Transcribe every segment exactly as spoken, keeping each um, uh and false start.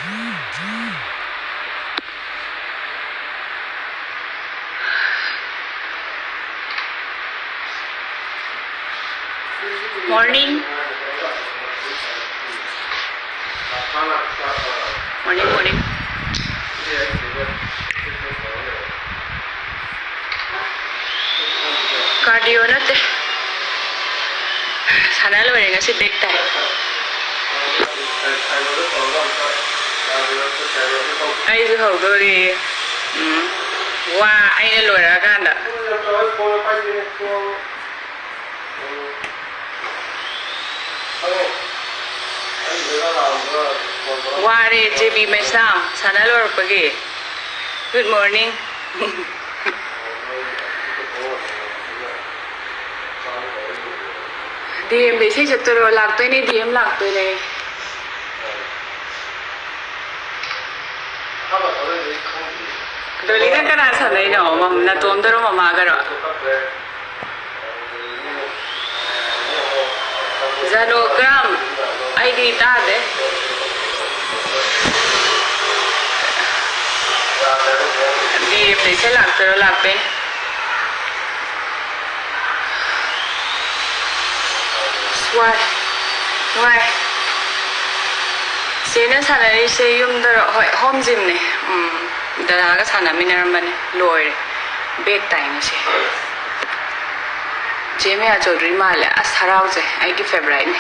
Morning. Morning, morning. Cardio ꯅꯠꯇꯦ꯫ ꯁꯥꯟꯅ ꯂꯣꯏꯔꯦ, ꯉꯁꯤ break ꯇꯥꯏ꯫ ꯑꯩꯁꯨ ꯍꯧꯗꯣꯔꯤ꯫ ꯎꯝ꯫ ꯋꯥ ꯑꯩꯅ ꯂꯣꯏꯔꯛꯑꯀꯥꯟꯗ꯫ ꯋꯥꯔꯦ, ꯖꯦ ꯕꯤ ꯃꯩꯁꯅꯥꯝ ꯁꯥꯟꯅ ꯂꯣꯏꯔꯛꯄꯒꯤ꯫ Good morning꯫ ꯗꯤ ꯑꯦꯝꯗ ꯏꯁꯩ ꯆꯠꯇꯣꯏꯔꯣ? ꯂꯥꯛꯇꯣꯏꯅꯦ, ꯗꯤ ꯑꯦꯝ ꯂꯥꯛꯇꯣꯏꯅꯦ꯫ ꯗꯣꯂꯤꯒ ꯀꯅꯥ ꯁꯥꯟꯅꯩꯅꯣ? ꯃꯝ-, ꯅꯇꯣꯝꯗꯔꯣ, ꯃꯃꯥꯒꯔꯣ? ꯖꯅꯣꯒ꯭ꯔꯥꯝ, ꯑꯩꯗꯤ ꯇꯥꯗꯦ꯫ ꯗꯤ ꯑꯦꯝꯗ ꯏꯁꯩ ꯂꯥꯛꯇꯣꯏꯔꯣ? ꯂꯥꯛꯇꯣꯏꯅꯦ꯫ ꯑꯁ, ꯋꯥꯏ꯫ ꯅꯨꯡꯉꯥꯏ꯫ ꯆꯦꯅ ꯁꯥꯟꯅꯔꯤꯁꯦ ꯌꯨꯝꯗꯔꯣ? ꯍꯣꯏ, home gymꯅꯦ꯫ ꯎꯝ, ꯗꯗꯥꯒ ꯁꯥꯟꯅꯃꯤꯟꯅꯔꯝꯕꯅꯦ꯫ ꯂꯣꯏꯔꯦ꯫ Break ꯇꯥꯏ ꯉꯁꯤ꯫ ꯆꯦ ꯃꯌꯥ ꯆꯧꯗ꯭ꯔꯤ ꯃꯥꯜꯂꯦ꯫ ꯑꯁ, ꯍꯔꯥꯎꯖꯩ꯫ ꯑꯩꯒꯤ favouriteꯅꯦ꯫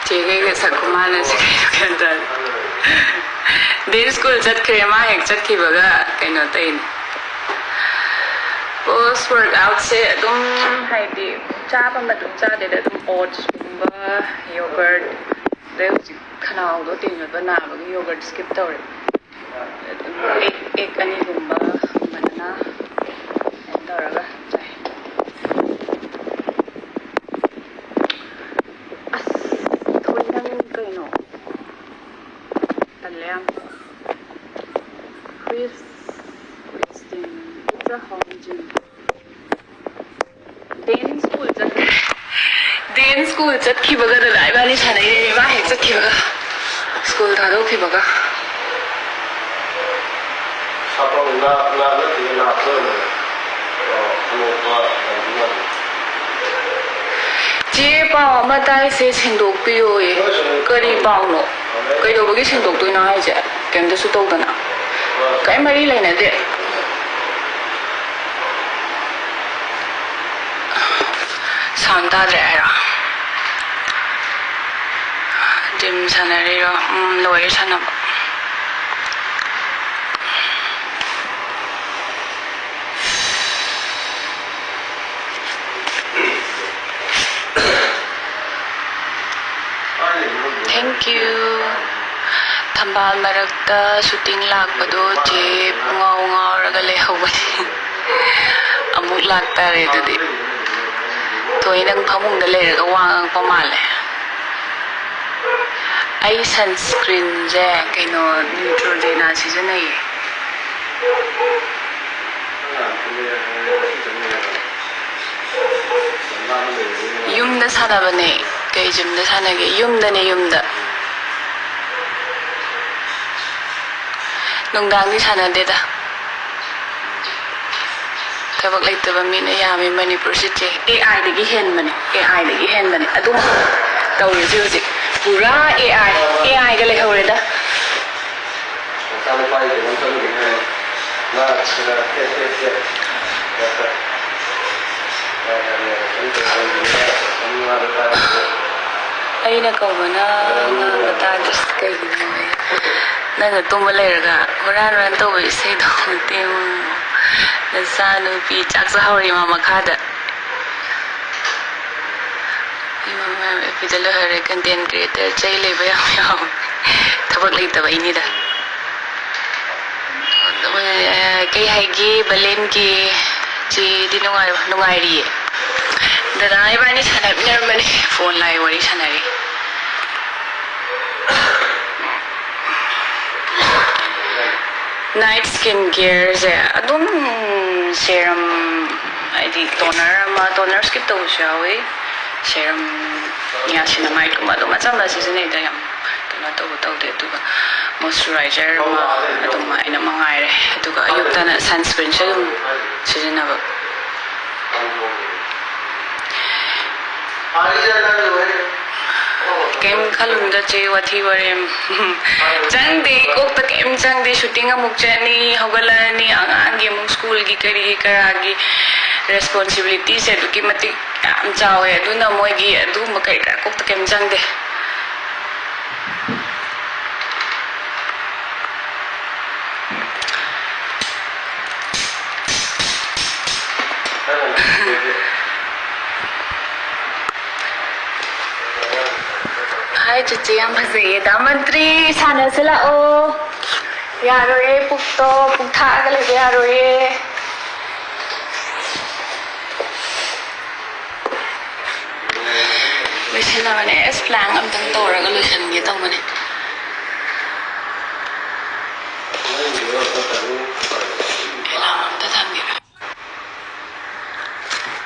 ꯆꯦꯒꯩꯒ ꯁꯛ ꯈꯨꯃꯥꯟꯅꯁꯦ ꯀꯩꯅꯣ ꯒ꯭ꯌꯥꯟ ꯇꯥꯗꯦ꯫ Day school ꯆꯠꯈ꯭ꯔꯦ, ꯃꯥ ꯍꯦꯛ ꯆꯠꯈꯤꯕꯒ ꯀꯩꯅꯣ ꯇꯧꯔꯤꯅꯦ꯫ Post workoutꯁꯦ ꯑꯗꯨꯝ, ꯍꯥꯏꯗꯤ, ꯆꯥꯕ ꯑꯃ ꯑꯗꯨꯝ ꯆꯥꯗꯦꯗ, ꯑꯗꯨꯝ oatsꯀꯨꯝꯕ, yogurt, ꯑꯗꯩ ꯍꯧꯖꯤꯛ ꯈꯅꯥꯎꯗꯣ ꯇꯦꯡꯅꯕ ꯅꯥꯕꯒꯤ yogurt skip ꯇꯧꯔꯦ꯫ ꯑꯗꯨꯝ egg, egg ꯑꯅꯤꯒꯨꯝꯕ, banana ꯇꯧꯔꯒ ꯆꯥꯏ꯫ ꯑꯁ, ꯊꯣꯏ ꯅꯪ ꯀꯩꯅꯣ? ꯇꯜꯂꯦ ꯌꯥꯝ꯫ Which, which thing? It's a home gym. Day school then school ꯆꯠꯈꯤꯕꯒꯗꯨꯗ ꯏꯕꯥꯅꯤ ꯁꯥꯟꯅꯩꯅꯦ, ꯃꯥ ꯍꯦꯛ ꯆꯠꯈꯤꯕꯒ, ꯁ꯭ꯀꯨꯜ ꯊꯥꯗꯣꯛꯈꯤꯕꯒ꯫ ꯁꯥꯄꯣꯟ ꯂꯥꯞ-, ꯂꯥꯞ ꯅꯠꯇꯦ, ꯂꯥꯞꯄ ꯑꯣꯏꯔꯝꯒꯅꯤ꯫ ꯑꯣ, ꯍꯜꯂꯛꯄ ꯑꯣꯏꯔꯝꯒꯅꯤ꯫ ꯆꯦ, ꯄꯥꯎ ꯑꯃ ꯇꯥꯏꯁꯦ, ꯁꯦꯡꯗꯣꯛꯄꯤꯌꯣꯌꯦ꯫ ꯀꯔꯤ ꯄꯥꯎꯅꯣ? ꯀꯩꯗꯧꯕꯒꯤ ꯁꯦꯡꯗꯣꯛꯇꯣꯏꯅꯣ ꯍꯥꯏꯁꯦ? ꯀꯩꯝꯇꯁꯨ ꯇꯧꯗꯅ꯫ ꯀꯩꯝ ꯃꯔꯤ ꯂꯩꯅꯗꯦ꯫ ꯁꯥꯎꯟ ꯇꯥꯗ꯭ꯔꯦ ꯍꯥꯏꯔꯣ? ꯖꯤꯝ ꯁꯥꯟꯅꯔꯤꯔꯣ? ꯎꯝ, ꯂꯣꯏꯔꯦ ꯁꯥꯟꯅꯕ꯫ Thank you. ꯊꯝꯕꯥꯜ ꯃꯔꯛꯇ ꯁꯨꯇꯤꯡ ꯂꯥꯛꯄꯗꯣ ꯆꯦ ꯄꯨꯡꯉꯥꯎ ꯉꯥꯎꯔꯒ ꯂꯩꯍꯧꯕꯅꯤ꯫ ꯑꯃꯨꯛ ꯂꯥꯛꯇꯥꯔꯦ ꯑꯗꯨꯗꯤ꯫ ꯊꯣꯏ, ꯅꯪ ꯐꯃꯨꯡꯗ ꯂꯩꯔꯒ ꯋꯥ ꯉꯥꯡꯉꯛꯄ ꯃꯥꯜꯂꯦ꯫ ꯑꯩ ꯁꯟꯁꯀ꯭ꯔꯤꯟꯁꯦ ꯀꯩꯅꯣ, ꯅ꯭ꯌꯨꯇ꯭ꯔꯣꯖꯦꯅꯥ ꯁꯤꯖꯤꯟꯅꯩꯌꯦ꯫ ꯌꯨꯝꯗ ꯁꯥꯟꯅꯕꯅꯦ꯫ ꯀꯩ ꯖꯤꯝꯗ ꯁꯥꯟꯅꯒꯦ? ꯌꯨꯝꯗꯅꯦ, ꯌꯨꯝꯗ꯫ ꯅꯨꯡꯗꯥꯡꯗꯤ ꯁꯥꯟꯅꯗꯦꯗ꯫ ꯊꯕꯛ ꯂꯩꯇꯕ ꯃꯤꯅ ꯌꯥꯝꯃꯤ ꯃꯅꯤꯄꯨꯔꯁꯤ ꯆꯦ꯫ ꯑꯦ ꯑꯥꯏꯗꯒꯤ ꯍꯦꯟꯕꯅꯦ, ꯑꯦ ꯑꯥꯏꯗꯒꯤ ꯍꯦꯟꯕꯅꯦ꯫ ꯑꯗꯨꯝ ꯇꯧꯔꯤꯁꯦ ꯍꯧꯖꯤꯛ꯫ ꯄꯨꯔꯥ ꯑꯦ ꯑꯥꯏ, ꯑꯦ ꯑꯥꯏꯒ ꯂꯩꯍꯧꯔꯦꯗ꯫ ꯃꯆꯥꯅꯨꯄꯥꯒꯤ ꯀꯩꯅꯣꯝ ꯆꯠꯂꯨꯒꯦ ꯍꯥꯏ꯫ ꯃꯥ ꯈꯔ ꯈꯔ ꯐꯦꯠ ꯐꯦꯠ ꯐꯦꯠ ꯈꯔ ꯈꯔ ꯈꯔ ꯈꯔ ꯈꯔ ꯀꯩꯅꯣ ꯇꯧꯔꯒ ꯂꯩꯕꯅꯤꯅ ꯃꯃꯥꯗꯣ ꯇꯥꯔꯒꯗꯤ꯫ ꯑꯩꯅ ꯀꯧꯕꯅ ꯑꯉꯥꯡꯗ ꯇꯥꯗ꯭ꯔꯤꯁꯦ ꯀꯩꯒꯤꯅꯣ? ꯅꯪꯅ ꯇꯨꯝꯕ ꯂꯩꯔꯒ ꯍꯨꯔꯥꯟ ꯍꯨꯔꯥꯟ ꯇꯧꯕ ꯏꯁꯩꯗꯣ ꯃꯇꯦꯛ ꯑꯃ꯫ ꯅꯆꯥꯅꯨꯄꯤ ꯆꯥꯛ ꯆꯥꯍꯧꯔꯤ ꯃꯥ ꯃꯈꯥꯗ꯫ ꯏꯃꯥ, ꯃꯌꯥꯝ ꯑꯦꯐ ꯕꯤꯗ ꯂꯣꯏꯍꯧꯔꯦ꯫ ꯀꯟꯇꯦꯟ ꯀ꯭ꯔꯤꯌꯦꯇꯔ ꯆꯩ ꯂꯩꯕ ꯌꯥꯝ ꯌꯥꯎꯋꯦ꯫ ꯊꯕꯛ ꯂꯩꯇꯕꯩꯅꯤꯗ꯫ ꯑꯦ, ꯀꯩ ꯍꯥꯏꯒꯦ, ꯕꯂꯦꯟꯒꯤ ꯆꯦꯗꯤ ꯅꯨꯡꯉꯥꯏ-, ꯅꯨꯡꯉꯥꯏꯔꯤꯌꯦ꯫ ꯗꯗꯥ ꯏꯕꯥꯅꯤ ꯁꯥꯟꯅꯃꯤꯟꯅꯔꯝꯕꯅꯦ, ꯐꯣꯟ ꯂꯥꯏ ꯋꯥꯔꯤ ꯁꯥꯟꯅꯔꯤ꯫ ꯅꯥꯏꯠ ꯁ꯭ꯀꯤꯟ ꯀꯦꯌꯔꯁꯦ ꯑꯗꯨꯝ ꯁꯦꯔꯝ ꯍꯥꯏꯗꯤ toner ꯑꯃ, toner skip ꯇꯧꯕꯁꯨ ꯌꯥꯎꯋꯤ꯫ Serum, niacinamide ꯀꯨꯝꯕ ꯑꯗꯨꯝ ꯑꯆꯝꯕ ꯁꯤꯖꯤꯟꯅꯩꯗ, ꯌꯥꯝ ꯀꯩꯅꯣ ꯇꯧꯕ ꯇꯧꯗꯦ꯫ ꯑꯗꯨꯒ moisturizer ꯑꯃ ꯑꯗꯨꯃꯥꯏꯅ ꯃꯉꯥꯏꯔꯦ꯫ ꯑꯗꯨꯒ ꯑꯌꯨꯛꯇꯅ sunscreenꯁꯦ ꯑꯗꯨꯝ ꯁꯤꯖꯤꯟꯅꯕ꯫ ꯀꯩꯝ ꯈꯜꯂꯨꯅꯨꯗ ꯆꯦ, ꯋꯥꯊꯤ ꯋꯥꯔꯦꯝ꯫ ꯆꯪꯗꯦ, ꯀꯣꯛꯇ ꯀꯩꯝ ꯆꯪꯗꯦ꯫ Shooting ꯑꯃꯨꯛ ꯆꯠꯅꯤ, ꯍꯧꯒꯠꯂꯛꯑꯅꯤ, ꯑꯉꯥꯡꯒꯤ ꯑꯃꯨꯛ schoolꯒꯤ ꯀꯔꯤꯒꯤ ꯀꯔꯥꯒꯤ responsibilityꯁꯦ ꯑꯗꯨꯛꯀꯤ ꯃꯇꯤꯛ ꯌꯥꯝ ꯆꯥꯎꯋꯦ꯫ ꯑꯗꯨꯅ ꯃꯣꯏꯒꯤ ꯑꯗꯨꯒꯨꯝꯕ ꯀꯔꯤ ꯀꯔꯥ ꯀꯣꯛꯇ ꯀꯩꯝ ꯆꯪꯗꯦ꯫ ꯍꯥꯏ ꯆꯤꯆꯦ, ꯌꯥꯝ ꯐꯖꯩꯌꯦ꯫ ꯗꯥ ꯃꯟꯇ꯭ꯔꯤ, ꯁꯥꯟꯅꯁꯤ ꯂꯥꯛꯑꯣ꯫ ꯌꯥꯔꯣꯏꯌꯦ, ꯄꯨꯛꯇꯣ, ꯄꯨꯛ ꯊꯥꯛꯑꯒ ꯂꯩꯕ ꯌꯥꯔꯣꯏꯌꯦ꯫ ꯂꯣꯏꯁꯤꯜꯂꯕꯅꯦ꯫ ꯑꯁ, plank ꯑꯝꯇꯪ ꯇꯧꯔꯒ ꯂꯣꯏꯁꯤꯟꯒꯦ ꯇꯧꯕꯅꯦ꯫ Alarm ꯑꯝꯇ ꯊꯝꯒꯦ꯫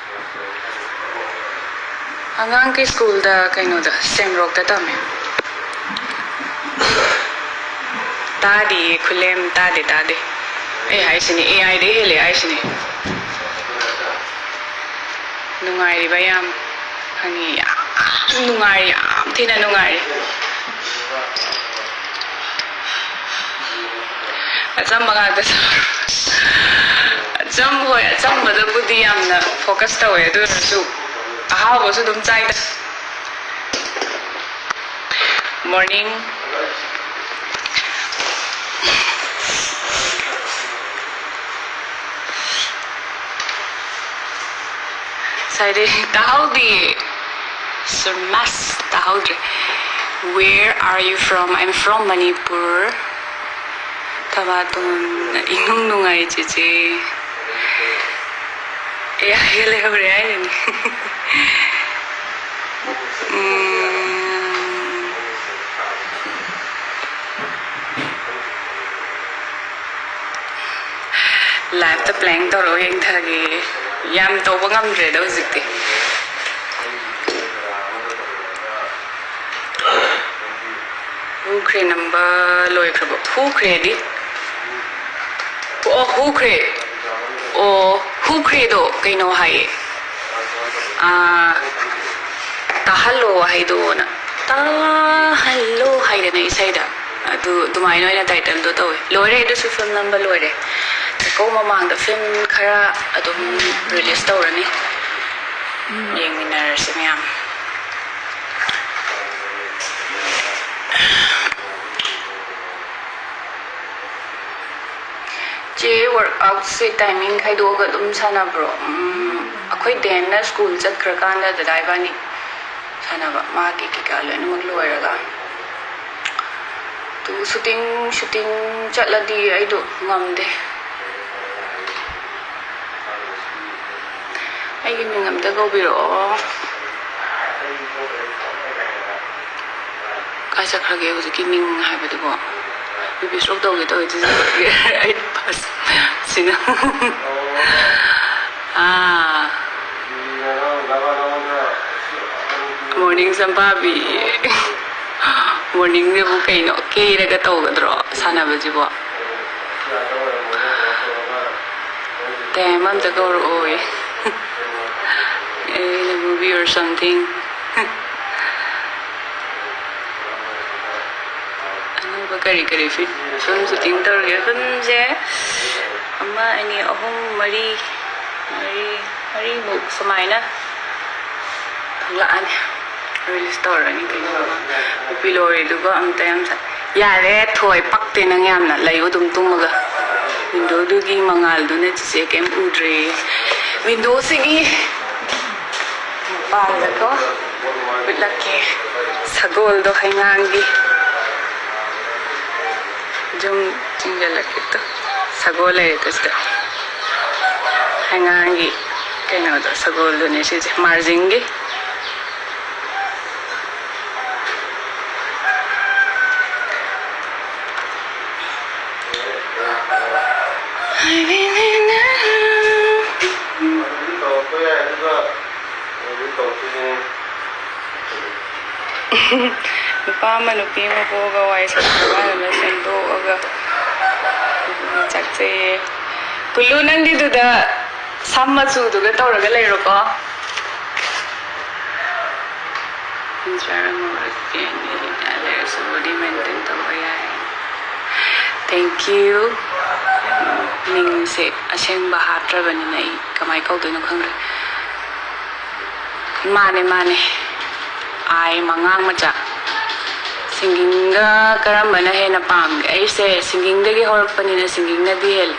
ꯑꯉꯥꯡꯒꯤ schoolꯗ ꯀꯩꯅꯣꯗ, ꯁꯦꯝꯔꯣꯛꯇ ꯇꯝꯃꯦ꯫ ꯇꯥꯗꯤꯌꯦ, ꯈꯨꯂꯦꯝ, ꯇꯥꯗꯦ, ꯇꯥꯗꯦ꯫ ꯑꯩ ꯍꯥꯏꯁꯤꯅꯤ, AIꯗꯩ ꯍꯦꯜꯂꯦ ꯍꯥꯏꯁꯤꯅꯤ꯫ ꯅꯨꯡꯉꯥꯏꯔꯤꯕ ꯌꯥꯝ ꯍꯪꯉꯤ꯫ ꯌꯥꯝ ꯅꯨꯡꯉꯥꯏꯔꯤ, ꯌꯥꯝ ꯊꯤꯅ ꯅꯨꯡꯉꯥꯏꯔꯤ꯫ ꯑꯆꯝꯕ ꯉꯥꯛꯇ ꯆꯥꯎ-, ꯑꯆꯝꯕ, ꯍꯣꯏ, ꯑꯆꯝꯕꯗꯕꯨꯗꯤ ꯌꯥꯝꯅ focus ꯇꯧꯋꯦ, ꯑꯗꯨ ꯑꯣꯏꯔꯁꯨ ꯑꯍꯥꯎꯕꯁꯨ ꯑꯗꯨꯝ ꯆꯥꯏꯗ꯫ Morning꯫ ꯉꯁꯥꯏꯗꯩ ꯇꯥꯍꯧꯗꯤꯌꯦ꯫ ꯁꯨꯔꯃꯥꯁ ꯇꯥꯍꯧꯗ꯭ꯔꯦ꯫ Where are you from? I'm from Manipur. ꯊꯕꯥꯇꯣꯟ, ꯏꯅꯨꯡ ꯅꯨꯡꯉꯥꯏ ꯆꯦꯆꯦ꯫ ꯑꯦ, ꯑꯩ ꯂꯩꯍꯧꯔꯦ ꯍꯥꯏꯔꯤꯅꯦ꯫ ꯎꯝ꯫ Liveꯇ plank ꯇꯧꯔꯛꯑꯣ, ꯌꯦꯡꯊꯒꯦ꯫ ꯌꯥꯝ ꯇꯧꯕ ꯉꯝꯗ꯭ꯔꯦꯗ ꯍꯧꯖꯤꯛꯇꯤ꯫ ꯍꯨꯈ꯭ꯔꯦ ꯅꯝꯕ ꯂꯣꯏꯈ꯭ꯔꯕꯣ? ꯍꯨꯈ꯭ꯔꯦꯗꯤ? ꯑꯣ, ꯍꯨꯈ꯭ꯔꯦ꯫ ꯑꯣ, ꯍꯨꯈ꯭ꯔꯦꯗꯣ ꯀꯩꯅꯣ ꯍꯥꯏꯌꯦ꯫ ꯑꯥ, ꯇꯥꯍꯜꯂꯣ ꯋꯥꯍꯩꯗꯣꯅ꯫ ꯇꯥꯍꯜꯂꯣ ꯍꯥꯏꯗꯅ ꯏꯁꯩꯗ꯫ ꯑꯗꯨ ꯑꯗꯨꯃꯥꯏꯅ ꯑꯣꯏꯅ ꯇꯥꯏꯇꯜꯗꯣ ꯇꯧꯋꯦ꯫ ꯂꯣꯏꯔꯦ, ꯑꯗꯨꯁꯨ ꯐꯤꯂꯝ ꯅꯝꯕ ꯂꯣꯏꯔꯦ꯫ ꯆꯥꯛꯀꯧꯕ ꯃꯃꯥꯡꯗ ꯐꯤꯂꯝ ꯈꯔ ꯑꯗꯨꯝ ꯔꯤꯂꯤꯁ ꯇꯧꯔꯅꯤ꯫ ꯌꯦꯡꯃꯤꯟꯅꯔꯁꯤ ꯃꯌꯥꯝ꯫ ꯆꯦ, ꯋꯥꯔꯛꯑꯥꯎꯠꯁꯦ ꯇꯥꯏꯃꯤꯡ ꯈꯥꯏꯗꯣꯛꯑꯒ ꯑꯗꯨꯝ ꯁꯥꯟꯅꯕ꯭ꯔꯣ? ꯎꯝ, ꯑꯩꯈꯣꯏ ꯗꯦꯟꯅ ꯁ꯭ꯀꯨꯜ ꯆꯠꯈ꯭ꯔꯀꯥꯟꯗ ꯗꯗꯥ ꯏꯕꯥꯅꯤ ꯁꯥꯟꯅꯕ, ꯃꯥꯒꯤ ꯀꯩꯀꯥ ꯂꯣꯏꯅꯃꯛ ꯂꯣꯏꯔꯒ꯫ ꯑꯗꯨ ꯁꯨꯇꯤꯡ, ꯁꯨꯇꯤꯡ ꯆꯠꯂꯗꯤ ꯑꯩꯗꯣ ꯉꯝꯗꯦ꯫ ꯑꯩꯒꯤ ꯃꯤꯡ ꯑꯝꯇ ꯀꯧꯕꯤꯔꯛꯑꯣ꯫ ꯀꯥꯏ ꯆꯠꯈ꯭ꯔꯒꯦ ꯍꯧꯖꯤꯛꯀꯤ ꯃꯤꯡ ꯍꯥꯏꯕꯗꯨꯕꯣ? ꯕꯤ ꯄꯤ ꯁ꯭ꯇ꯭ꯔꯣꯛ ꯇꯧꯒꯦ ꯇꯧꯋꯦ, ꯑꯗꯨꯁꯨ ꯑꯩ ꯄꯥꯁ ꯁꯤꯅ꯫ ꯑꯥ꯫ ꯃꯣꯔꯅꯤꯡ ꯆꯝꯄꯥꯕꯤ꯫ ꯃꯣꯔꯅꯤꯡꯗꯕꯨ ꯀꯩꯅꯣ ꯀꯦꯔꯒ ꯇꯧꯒꯗ꯭ꯔꯣ ꯁꯥꯟꯅꯕꯁꯤꯕꯣ? ꯇꯦꯝ ꯑꯝꯇ ꯀꯧꯔꯛꯑꯣꯌꯦ꯫ In a movie or something. ꯑꯅꯧꯕ ꯀꯔꯤ ꯀꯔꯤ ꯐꯤ-, ꯐꯤꯂꯝ ꯁꯨꯇꯤꯡ ꯇꯧꯔꯒꯦ? ꯐꯤꯂꯝꯁꯦ ꯑꯃ, ꯑꯅꯤ, ꯑꯍꯨꯝ, ꯃꯔꯤ, ꯃꯔꯤ, ꯃꯔꯤꯃꯨꯛ ꯁꯨꯃꯥꯏꯅ ꯊꯣꯛꯂꯛꯑꯅꯤ꯫ ꯔꯤꯂꯤꯁ ꯇꯧꯔꯅꯤ ꯀꯩꯅꯣ꯫ ꯅꯨꯄꯤ ꯂꯣꯏꯔꯤꯗꯨꯒ ꯑꯝꯇ ꯌꯥꯝ ꯁ-, ꯌꯥꯔꯦ ꯊꯣꯏ, ꯄꯛꯇꯦ ꯅꯪ ꯌꯥꯝꯅ꯫ ꯂꯩꯌꯨ ꯑꯗꯨꯝ ꯇꯨꯝꯃꯒ꯫ ꯋꯤꯟꯗꯣꯗꯨꯒꯤ ꯃꯉꯥꯜꯗꯨꯅ ꯆꯤꯆꯦ ꯀꯩꯝ ꯎꯗ꯭ꯔꯦ꯫ ꯋꯤꯟꯗꯣꯁꯤꯒꯤ ꯃꯄꯥꯟꯗꯀꯣ ꯎꯠꯂꯛꯀꯦ꯫ ꯁꯒꯣꯜꯗꯣ ꯍꯩꯉꯥꯡꯒꯤ꯫ ꯖꯨꯝ ꯆꯤꯡꯖꯜꯂꯛꯀꯦ ꯇꯨ꯫ ꯁꯒꯣꯜ ꯂꯩꯔꯦ ꯇꯨ ꯁꯤꯗ꯫ ꯍꯩꯉꯥꯡꯒꯤ ꯀꯩꯅꯣꯗꯣ, ꯁꯒꯣꯜꯗꯨꯅꯦ ꯁꯤꯁꯦ, ꯃꯥꯔꯖꯤꯡꯒꯤ꯫ ꯅꯨꯄꯥ ꯑꯃ ꯅꯨꯄꯤ ꯑꯃ ꯄꯣꯛꯑꯒ ꯋꯥꯏ ꯁꯪꯅꯕ ꯁꯦꯝꯗꯣꯛꯑꯒ ꯆꯥꯛꯆꯩꯌꯦ꯫ ꯀꯨꯂꯨ, ꯅꯪꯗꯤ ꯑꯗꯨꯗ ꯁꯝ ꯃꯆꯨꯗꯨꯒ ꯇꯧꯔꯒ ꯂꯩꯔꯣꯀꯣ꯫ ꯂꯩꯔꯁꯨ body maintain ꯇꯧꯕ ꯌꯥꯏ꯫ Thank you꯫ ꯃꯤꯡꯁꯦ ꯑꯁꯦꯡꯕ ꯍꯥꯞꯇ꯭ꯔꯕꯅꯤꯅ ꯑꯩ ꯀꯃꯥꯏ ꯀꯧꯗꯣꯏꯅꯣ ꯈꯪꯗ꯭ꯔꯦ꯫ ꯃꯥꯅꯦ, ꯃꯥꯅꯦ꯫ ꯑꯥꯏ ꯑꯦꯝ ꯑꯉꯥꯡ ꯃꯆꯥ꯫ ꯁꯤꯡꯒꯤꯡꯒ ꯀꯔꯝꯕꯅ ꯍꯦꯟꯅ ꯄꯥꯝꯒꯦ? ꯑꯩꯁꯦ ꯁꯤꯡꯒꯤꯡꯗꯒꯤ ꯍꯧꯔꯛꯄꯅꯤꯅ ꯁꯤꯡꯒꯤꯡꯅꯗꯤ ꯍꯦꯜꯂꯦ꯫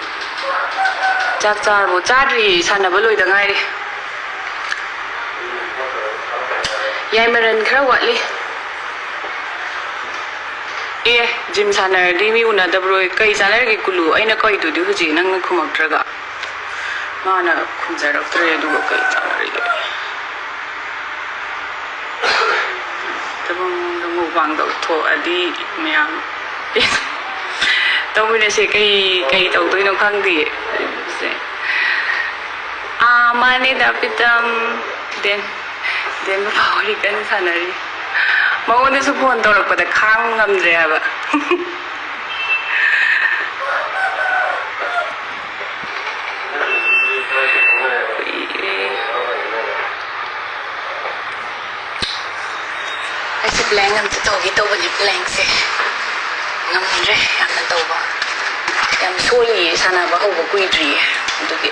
ꯆꯥꯛ ꯆꯥꯔꯕꯣ? ꯆꯥꯗ꯭ꯔꯤꯌꯦ, ꯁꯥꯟꯅꯕ ꯂꯣꯏꯗ ꯉꯥꯏꯔꯤ꯫ ꯌꯥꯏꯃꯔꯟ ꯈꯔ ꯋꯥꯠꯂꯤ꯫ ꯑꯦ, ꯖꯤꯝ ꯁꯥꯟꯅꯔꯗꯤ ꯃꯤ ꯎꯅꯗꯕ꯭ꯔꯣ? ꯀꯩ ꯆꯥꯟꯅꯔꯤꯒꯦ ꯀꯨꯂꯨ? ꯑꯩꯅ ꯀꯧꯏꯗꯨꯗꯤ ꯍꯧꯖꯤꯛ ꯅꯪꯅ ꯈꯨꯝꯃꯛꯇ꯭ꯔꯒ꯫ ꯃꯥꯅ ꯈꯨꯝꯖꯔꯛꯇ꯭ꯔꯦ, ꯑꯗꯨꯒ ꯀꯩ ꯆꯥꯟꯅꯔꯤꯒꯦ? ꯊꯕꯛ ꯃꯑꯣꯡꯗ ꯃꯨꯛꯕꯥꯡ ꯇꯧꯊꯣꯛꯑꯗꯤ ꯃꯌꯥꯝ ꯇꯧꯃꯤꯟꯅꯁꯦ꯫ ꯀꯩ, ꯀꯩ ꯇꯧꯗꯣꯏꯅꯣ ꯈꯪꯗꯤꯌꯦ꯫ ꯁꯦ꯫ ꯑꯥ, ꯃꯥꯅꯦ, ꯗꯥ ꯄ꯭ꯔꯤꯇꯝ꯫ ꯗꯦꯟ, ꯗꯦꯟ ꯃꯄꯥ ꯋꯥꯔꯤ ꯀꯟꯅ ꯁꯥꯟꯅꯔꯤ꯫ ꯃꯉꯣꯟꯗꯁꯨ ꯐꯣꯟ ꯇꯧꯔꯛꯄꯗ ꯈꯥꯡꯕ ꯉꯝꯗ꯭ꯔꯦ ꯍꯥꯏꯕ꯫ ꯀꯨꯏꯔꯦ꯫ ꯑꯩꯁꯦ ꯄ꯭ꯂꯦꯡ ꯑꯝꯇ ꯇꯧꯒꯦ ꯇꯧꯕꯅꯦ, ꯄ꯭ꯂꯦꯡꯁꯦ ꯉꯝꯗ꯭ꯔꯦ ꯌꯥꯝꯅ ꯇꯧꯕ꯫ ꯌꯥꯝ ꯁꯣꯜꯂꯤꯌꯦ, ꯁꯥꯟꯅꯕ ꯍꯧꯕ ꯀꯨꯏꯗ꯭ꯔꯤꯌꯦ, ꯑꯗꯨꯒꯤ꯫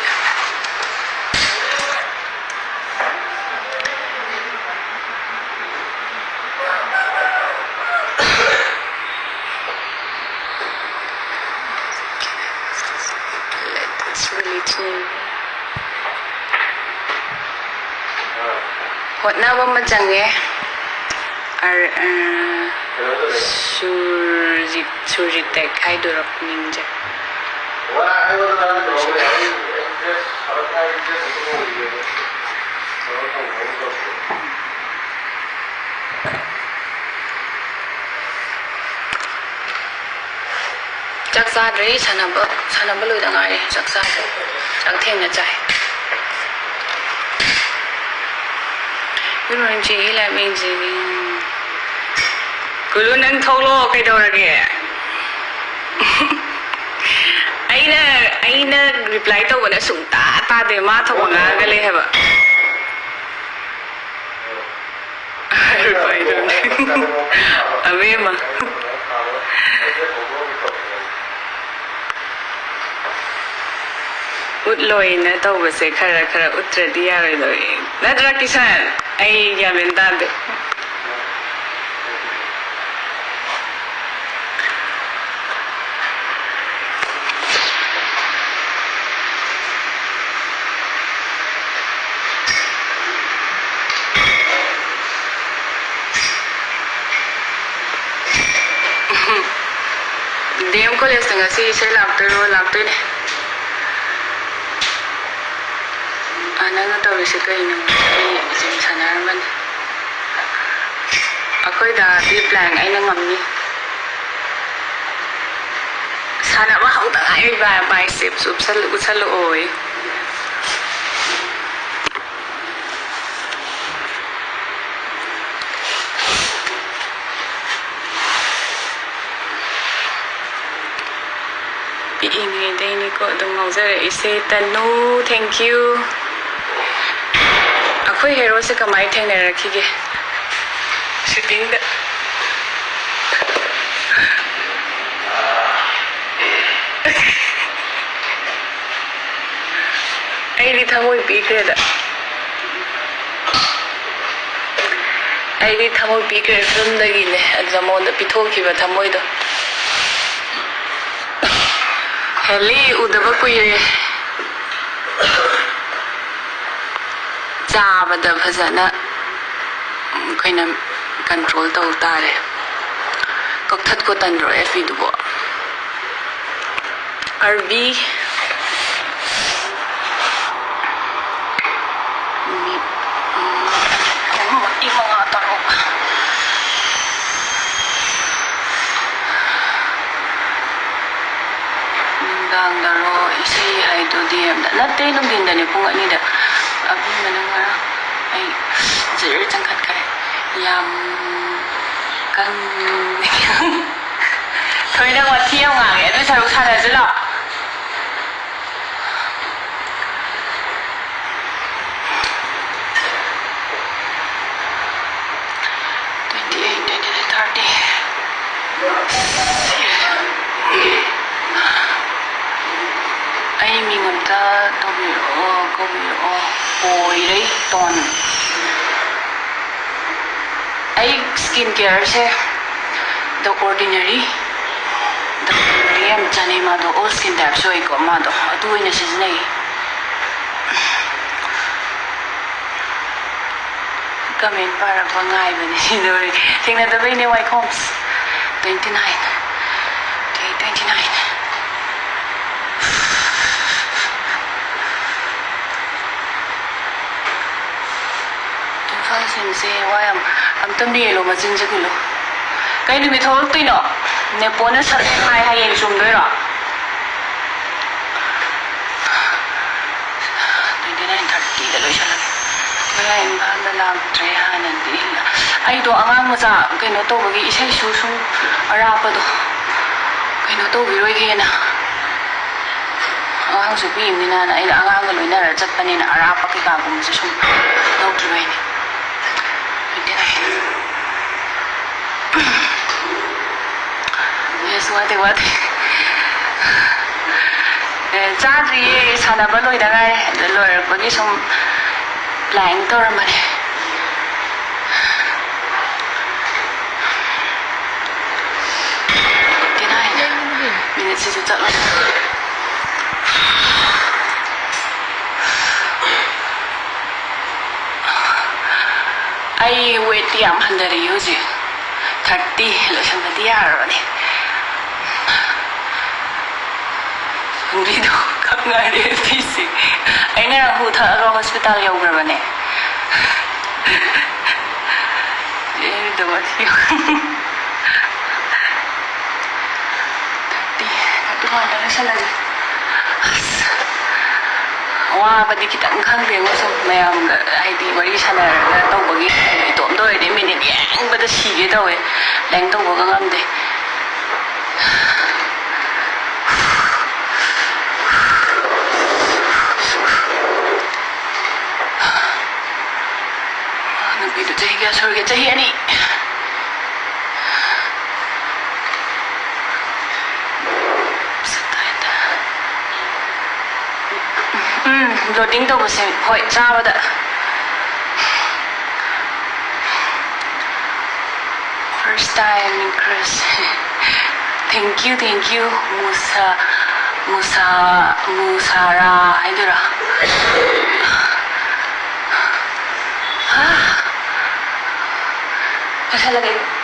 Let's really change. ꯍꯣꯠꯅꯕ ꯑꯃ ꯆꯪꯉꯦ꯫ ꯑꯔ-, ꯑ, ꯁꯨꯔꯖꯤꯠ, ꯁꯨꯔꯖꯤꯠ ꯇꯦꯛ ꯍꯥꯏꯗꯣꯏꯔꯣ ꯃꯤꯡꯁꯦ? ꯆꯥꯛ ꯆꯥꯗ꯭ꯔꯤ, ꯁꯥꯟꯅꯕ, ꯁꯥꯟꯅꯕ ꯂꯣꯏꯗ ꯉꯥꯏꯔꯤ꯫ ꯆꯥꯛ ꯆꯥꯗ꯭ꯔꯤ, ꯆꯥꯛ ꯊꯦꯡꯅ ꯆꯥꯏ꯫ Good morning, Jiggy. Let me, Jiggy. Kullu, ꯅꯪ ꯊꯣꯛꯂꯛꯑꯣ, ꯀꯩꯗꯧꯔꯒꯦ? ꯑꯩꯅ, ꯑꯩꯅ reply ꯇꯧꯕꯅ ꯁꯨꯡꯇꯥ ꯇꯥꯗꯦ, ꯃꯥ ꯊꯣꯛꯄ ꯉꯥꯡꯉꯒ ꯂꯩ ꯍꯥꯏꯕ꯫ ꯑꯕꯦꯝꯃ꯫ ꯎꯠꯂꯣꯏꯅ ꯇꯧꯕꯁꯦ ꯈꯔ ꯈꯔ ꯎꯠꯇ꯭ꯔꯗꯤ ꯌꯥꯔꯣꯏꯗꯧꯔꯤ꯫ ꯅꯠꯇ꯭ꯔꯥ, ꯀꯤꯁꯟ? ꯑꯩ ꯒ꯭ꯌꯥꯟ ꯃꯦꯟ ꯇꯥꯗꯦ꯫ ꯗꯤ ꯑꯦꯝ ꯀꯣꯂꯦꯖꯇ ꯉꯁꯤ ꯏꯁꯩ ꯂꯥꯛꯇꯣꯏꯔꯣ? ꯂꯥꯛꯇꯣꯏꯅꯦ꯫ ꯑ, ꯅꯪꯅ ꯇꯧꯔꯤꯁꯦ ꯀꯩꯅꯣ? ꯑꯩ ꯖꯤꯝ ꯁꯥꯟꯅꯔꯝꯕꯅꯤ꯫ ꯑꯩꯈꯣꯏ ꯗꯥꯗꯤ plank ꯑꯩꯅ ꯉꯝꯅꯤ꯫ ꯁꯥꯟꯅꯕ ꯍꯧꯗ ꯉꯥꯏꯔꯤꯕ biceps ꯎꯞꯁꯜ-, ꯎꯠꯁꯜꯂꯛꯑꯣꯌꯦ꯫ ꯄꯤꯛꯏꯉꯩꯗꯩꯅꯤꯀꯣ ꯑꯗꯨꯝ ꯉꯥꯎꯖꯔꯛꯏꯁꯦ꯫ ꯇꯅꯨ, thank you꯫ ꯑꯩꯈꯣꯏ heroꯁꯦ ꯀꯃꯥꯏꯅ ꯊꯦꯡꯅꯔꯛꯈꯤꯒꯦ? Shootingꯗ꯫ ꯑꯩꯗꯤ ꯊꯃꯣꯏ ꯄꯤꯈ꯭ꯔꯦꯗ꯫ ꯑꯩꯗꯤ ꯊꯃꯣꯏ ꯄꯤꯈ꯭ꯔꯦ filmꯗꯒꯤꯅꯦ, ꯑꯗꯨꯗ ꯃꯉꯣꯟꯗ ꯄꯤꯊꯣꯛꯈꯤꯕ ꯊꯃꯣꯏꯗꯣ꯫ ꯍꯦꯂꯤ ꯎꯗꯕ ꯀꯨꯏꯔꯦ꯫ ꯆꯥꯕꯗ ꯐꯖꯅ ꯑꯩꯈꯣꯏꯅ control ꯇꯧ ꯇꯥꯔꯦ꯫ ꯀꯛꯊꯠꯀꯣ, ꯇꯟꯗ꯭ꯔꯣ ꯑꯦꯐ ꯕꯤꯗꯨꯕꯣ? ꯑꯔꯕꯤ꯫ ꯃꯤꯅꯤꯠ ꯑꯃ, ꯑꯍꯨꯝ, ꯃꯔꯤ, ꯃꯉꯥ, ꯇꯔꯨꯛ꯫ ꯅꯨꯡꯗꯥꯡꯗꯔꯣ ꯏꯁꯩ ꯍꯥꯏꯗꯣ? ꯗꯤ ꯑꯦꯝꯗ ꯅꯠꯇꯦ, ꯅꯨꯡꯊꯤꯟꯗꯅꯦ, ꯄꯨꯡ ꯑꯅꯤꯗ꯫ ꯑꯕꯦꯝꯃꯅ ꯉꯔꯥꯡ ꯑꯩ ꯆꯪꯈꯠꯈ꯭ꯔꯦ꯫ ꯌꯥꯝ ꯀꯪ-, ꯊꯣꯏꯅ ꯋꯥꯊꯤ ꯌꯥꯝ ꯉꯥꯡꯉꯦ꯫ ꯑꯗꯨ ꯁꯔꯨꯛ ꯁꯥꯟꯅꯁꯤ ꯂꯥꯛꯑꯣ꯫ Twenty eight, twenty nine, thirty. ꯑꯩ ꯃꯤꯡ ꯑꯝꯇ ꯇꯧꯕꯤꯔꯛꯑꯣ, ꯀꯧꯕꯤꯔꯛꯑꯣ꯫ ꯄꯣꯏꯔꯩꯇꯣꯟ꯫ ꯑꯩ skin careꯁꯦ The Ordinary, The Ordinary ꯌꯥꯝ ꯆꯥꯅꯩ꯫ ꯃꯥꯗꯣ all skin typeꯁꯨ ꯑꯣꯏꯀꯣ꯫ ꯃꯥꯗꯣ ꯑꯗꯨ ꯑꯣꯏꯅ ꯁꯤꯖꯤꯟꯅꯩ꯫ Comment ꯄꯥꯔꯛꯄ ꯉꯥꯏꯕꯅꯤ ꯁꯤꯗꯧꯔꯦ꯫ ꯊꯦꯡꯅꯗꯕꯩꯅꯦ ꯋꯥꯏꯈꯣꯝ꯫ Twenty nine. Okay, twenty nine. ꯏꯝꯐꯥꯜꯁꯤꯡꯁꯦ ꯋꯥ ꯌꯥꯝ, ꯑꯝꯇ ꯃꯦꯜꯂꯣ ꯃꯆꯤꯟꯁꯦ ꯀꯨꯜꯂꯣ꯫ ꯀꯩ ꯅꯨꯃꯤꯠ ꯊꯣꯛꯂꯛꯇꯣꯏꯅꯣ? ꯅꯦꯄꯣꯅ ꯁꯚꯦꯟ ꯍꯥꯏ, ꯍꯌꯦꯡ ꯆꯨꯝꯗꯣꯏꯔꯣ? Twenty nine thirtyꯗ ꯂꯣꯏꯁꯜꯂꯒꯦ꯫ ꯉꯔꯥꯡ ꯏꯝꯐꯥꯜꯗ ꯂꯥꯛꯇ꯭ꯔꯦ ꯍꯥꯟꯅꯗꯤ꯫ ꯑꯩꯗꯣ ꯑꯉꯥꯡ ꯃꯆꯥ ꯀꯩꯅꯣ ꯇꯧꯕꯒꯤ ꯏꯁꯩꯁꯨ ꯁꯨꯝ ꯑꯔꯥꯞꯄꯗꯣ ꯀꯩꯅꯣ ꯇꯧꯕꯤꯔꯣꯏꯒꯦꯅ꯫ ꯑꯉꯥꯡꯁꯨ ꯄꯤꯛꯏꯕꯅꯤꯅ ꯑꯩꯅ ꯑꯉꯥꯡꯒ ꯂꯣꯏꯅꯔ ꯆꯠꯄꯅꯤꯅ ꯑꯔꯥꯞꯄ ꯀꯩꯀꯥꯒꯨꯝꯕꯁꯦ ꯁꯨꯝ ꯂꯧꯗ꯭ꯔꯤꯕꯩꯅꯦ꯫ Twenty nine. Yes, ꯋꯥꯗꯦ, ꯋꯥꯗꯦ꯫ ꯑꯦ, ꯆꯥꯗ꯭ꯔꯤꯌꯦ, ꯁꯥꯟꯅꯕ ꯂꯣꯏꯗ ꯉꯥꯏꯔꯦ꯫ ꯑꯗ ꯂꯣꯏꯔꯛꯄꯒꯤ ꯁꯨꯝ planning ꯇꯧꯔꯝꯕꯅꯦ꯫ Twenty nine꯫ ꯃꯤꯅꯤꯠꯁꯤꯁꯨ ꯆꯠꯂꯣ꯫ ꯑꯩ weightꯇꯤ ꯌꯥꯝ ꯍꯟꯊꯔꯛꯏ ꯍꯧꯖꯤꯛ꯫ Thirty ꯂꯣꯏꯁꯟꯕꯗꯤ ꯌꯥꯔꯕꯅꯤ꯫ ꯈꯪꯕꯤꯗꯣ ꯈꯛ ꯉꯥꯏꯔꯦ ꯐꯤꯁꯦ꯫ ꯑꯩ ꯉꯔꯥꯡ ꯍꯨ ꯊꯛꯑꯒ hospital ꯌꯧꯈ꯭ꯔꯕꯅꯦ꯫ ꯑꯦ, ꯑꯗꯨꯃꯛ ꯊꯤꯌꯨ꯫ Thirty, thirty oneꯗ ꯂꯣꯏꯁꯜꯂꯁꯦ꯫ ꯑꯁ, ꯋꯥꯕꯗꯤ ꯈꯤꯇꯪ ꯈꯪꯗꯦꯉꯣ, ꯁꯨꯝ ꯃꯌꯥꯝꯒ ꯍꯥꯏꯗꯤ ꯋꯥꯔꯤ ꯁꯥꯟꯅꯔꯒ ꯇꯧꯕꯒꯤ꯫ ꯏꯇꯣꯝꯇ ꯑꯣꯏꯔꯗꯤ ꯃꯤꯅꯤꯠ ꯌꯦꯡꯕꯗ ꯁꯤꯒꯦ ꯇꯧꯋꯦ, ꯂꯥꯏꯔꯤꯛ ꯇꯧꯕꯒ ꯉꯝꯗꯦ꯫ ꯅꯨꯄꯤꯗꯨ ꯆꯍꯤ ꯀꯌꯥ ꯁꯨꯔꯒꯦ? ꯆꯍꯤ ꯑꯅꯤ꯫ ꯎꯝ, ꯕ꯭ꯂꯣꯇꯤꯡ ꯇꯧꯕꯁꯦ, ꯍꯣꯏ, ꯆꯥꯕꯗ꯫ First time in crush. Thank you, thank you. Musa, Musa, ꯃꯨꯁꯥꯔꯥ ꯍꯥꯏꯗꯣꯏꯔꯥ? ꯂꯣꯏꯁꯜꯂꯒꯦ꯫